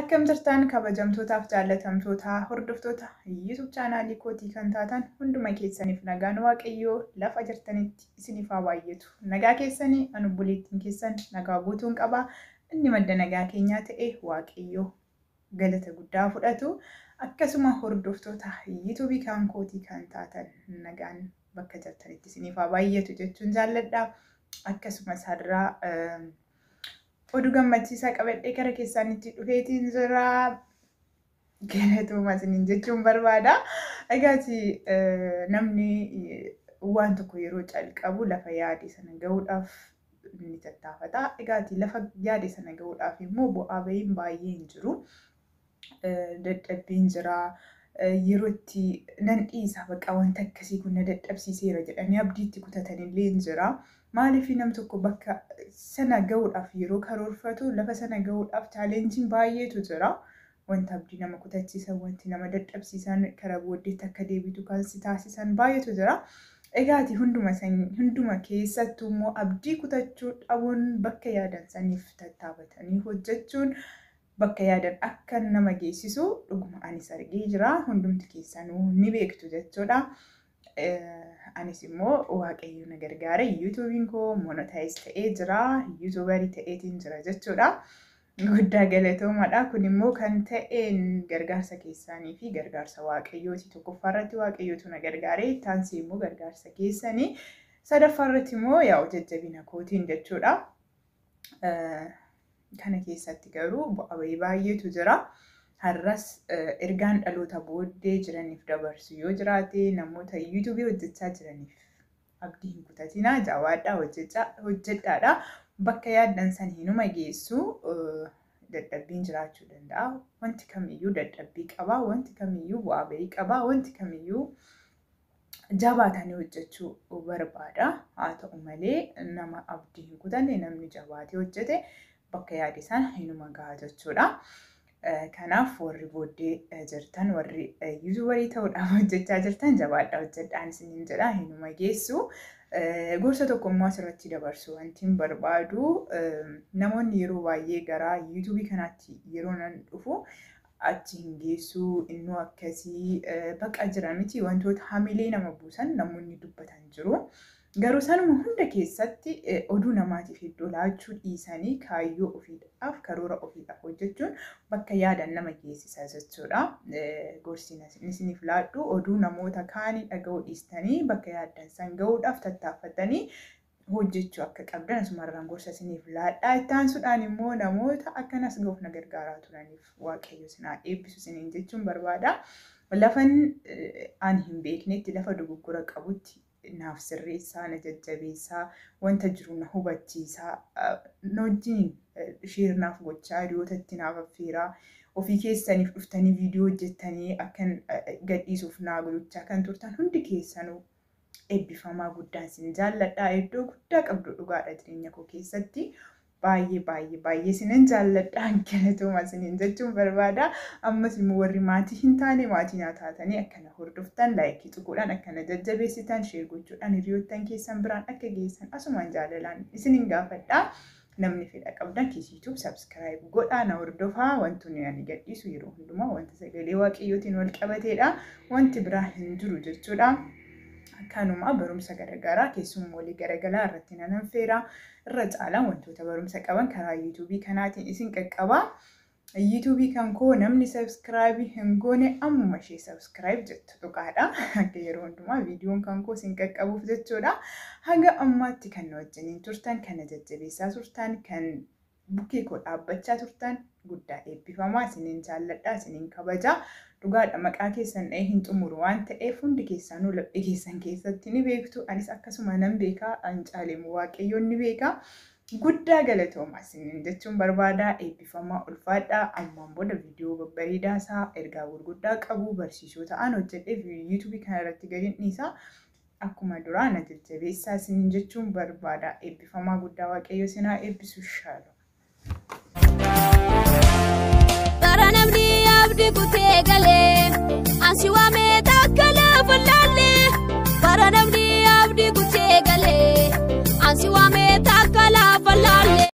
Akkam jirtan kabajamtootaaf jaallatamtoota hordoftoota YouTube chaanaalii kootii kan taatan hunduma keessaniif nagaan Waaqayyoo lafa jirtanitti isiniif haa baay'atu. Nagaa keessanii ani obboleettiin keessan nagaa guutuun qaba. Inni madda nagaa keenyaa ta'e Waaqayyoo galata guddaa fudhatu. Akkasuma hordoftoota YouTube kan kootii kan taatan nagaan bakka jirtanitti isiniif haa baay'atu jechuun jaalladha. Akkasumas har'aa oduu gammachiisaa qabadhee gara keessanitti dhufeetiin jira. Galatooma isiniin jechuun barbaada. Egaati namni waan tokko yeroo calqabu lafa yaade sana gahuudhaaf ni tattaafata. Egaati lafa yaade sana gahuudhaaf immoo bu'aa bahiin baay'ee hin jiru. Dadhabbiin jira. Yeroo itti nan dhiisa bakka wanta akkasii kun na dadhabsiiseera jedhanii abdiitti kutatanillee hin jira. Maaliif nam tokko bakka sana gahuudhaaf yeroo karoorfatu lafa sana gahuudhaaf chaalenjiin baay'eetu jira. Wanta abdii nama kutachiisan, wanti nama dadhabsiisan, karaa booddeetti akka deebitu kan si taasisan baay'eetu jira. Egaati hunduma keessattuu immoo abdii kutachuu dhabuun bakka yaadan saniif tattaafatanii hojjechuun bakka yaadan akka nama geessisu dhuguma anis argee jira. Hundumti keessanuu ni beektu jechuudha. Anis immoo Waaqayyo na gargaare yuutuubiin koo monetaayiz ta'ee jira. Yuutuubarii ta'eetiin jira jechuudha. Guddaa galatoomaadha. Kun immoo kan ta'een gargaarsa keessanii fi gargaarsa Waaqayyooti. Tokkoffaa irratti Waaqayyootu na gargaare. Taansii immoo gargaarsa keessanii. Sadaffaa irratti immoo yaa'u jajjabina kootiin jechuudha. Kana keessatti garuu bu'aa bahii baay'eetu jira. Har'as ergaan dhaloota booddee jiraniif dabarsu yoo jiraate namoota yuutuubii hojjechaa jiraniif abdii hin kutatinaa, jabaadhaa, hojjedhaadha. Bakka yaaddan san hinuma geessu. Dadhabbiin jiraachuu danda'a. Wanti kamiyyuu dadhabbii qaba. Wanti kamiyyuu bu'aa bahii qaba. Wanti kamiyyuu jabaatanii hojjechuu barbaada. Haa ta'u malee nama abdii hin kutanne namni jabaatee hojjete bakka yaade sana hinuma gaha jechuudha. Kanaaf warri booddee jirtan warri yuutuubarii ta'uudhaaf hojjechaa jirtan jabaadhaa hojjedhaan isiniin jedha hinuma geessu. Gorsa tokko immoo asirratti dabarsu wanti hin barbaadu namoonni yeroo baay'ee gara yuutuubii kanaatti yeroo nan dhufu achi hin geessu innoo akkasii baqa jira miti wantoota hamilee nama buusan namoonni dubbatan jiru. Garuu sanuma hunda keessatti oduu namaatiif iddoo laachuu dhiisanii kaayyoo ofiidhaaf karoora ofiidhaaf hojjechuun bakka yaadan nama geessisa jechuudha. Gorsi isiniif laadhu oduu namoota kaanii dhaga'uu dhiistanii bakka yaaddan san gahuudhaaf tattaaffatanii hojjechuu akka qabdan asumarraan gorsa isiniif laadhaa. Itti aansuudhaan immoo namoota akkanas gahuuf na gargaaraa turaniif Waaqayyo isin haa eebbisu isiniin jechuun barbaada. Lafan ani hin beeknetti lafa dogoggora qabutti naaf sirreessaa, na jajjabeessaa, wanta jiru na hubachiisaa, na wajjin share naaf gochaa, hiriyootatti naaf affeeraa, ofii keessaniif dhuftanii viidiyoo hojjettanii akkan gadhiisuuf naa gochaa kan turtan hundi keessanuu eebbifamaa guddaan isin jaalladha. Iddoo guddaa qabdu dhugaadha jireenya koo keessatti. Baay'ee baay'ee baay'ee isinin jaalladha. Galatooma isiniin jechuun barbaada. Ammas immoo warri maatii hin taane maatii naa taatanii akkana hordoftan laayikii tuquudhaan akkana jajjabeessitan share gochuudhaan hiriyoottan keessan biraan akka geessan asumaan jaalalaan isinin gaafadha. Namni fedha qabdan kiis YouTube subscribe godhaa na hordofaa. Wantoonni ani gadhiisu yeroo hundumaa wanta sagalee Waaqayyootiin wal qabateedha. Wanti biraa hin jiru jechuudha. Kanuma barumsa garaagaraa keessummoolii garaagaraa irratti nan affeera. Irra caalaa wantoota barumsa qaban karaa yuutuubii kanaatiin isin qaqqaba. Yuutuubii kan koo namni subscribe hin goone ammuma ishee subscribe jettu tuqaadha. Akka yeroo hundumaa viidiyoon kan koo isin qaqqabuuf jechuudha. Haga ammaatti kan na wajjiniin turtan, kan na jajjabeessaa turtan, kan bukkee koo dhaabbachaa turtan guddaa eebbifamaa isiniin jaalladha, isiniin kabaja. Dhugaadha maqaa keessan dha'ee hin xumuru waan ta'eef hundi keessanuu laphee keessan keessatti ni beektu. Anis akkasuma nan beeka, an caalemu Waaqayyoon ni beeka. Guddaa galatooma isiniin jechuun barbaada. Eebbifamaa ulfaadha. Ammaan booda viidiyoo babbareedaa isaa ergaa gurguddaa qabu barsiisoo ta'an hojjedhee yuutuubii kana irratti gadi dhiisa. Akkuma duraa na jajjabeessaa isiniin jechuun barbaada. Eebbifamaa guddaa Waaqayyo isin haa eebbisu. Shaalo. Bara namni abdii kutee galee ansi waamee takka lafa laalee. Bara namni abdii kutee galee ansi waamee takka lafa laalee.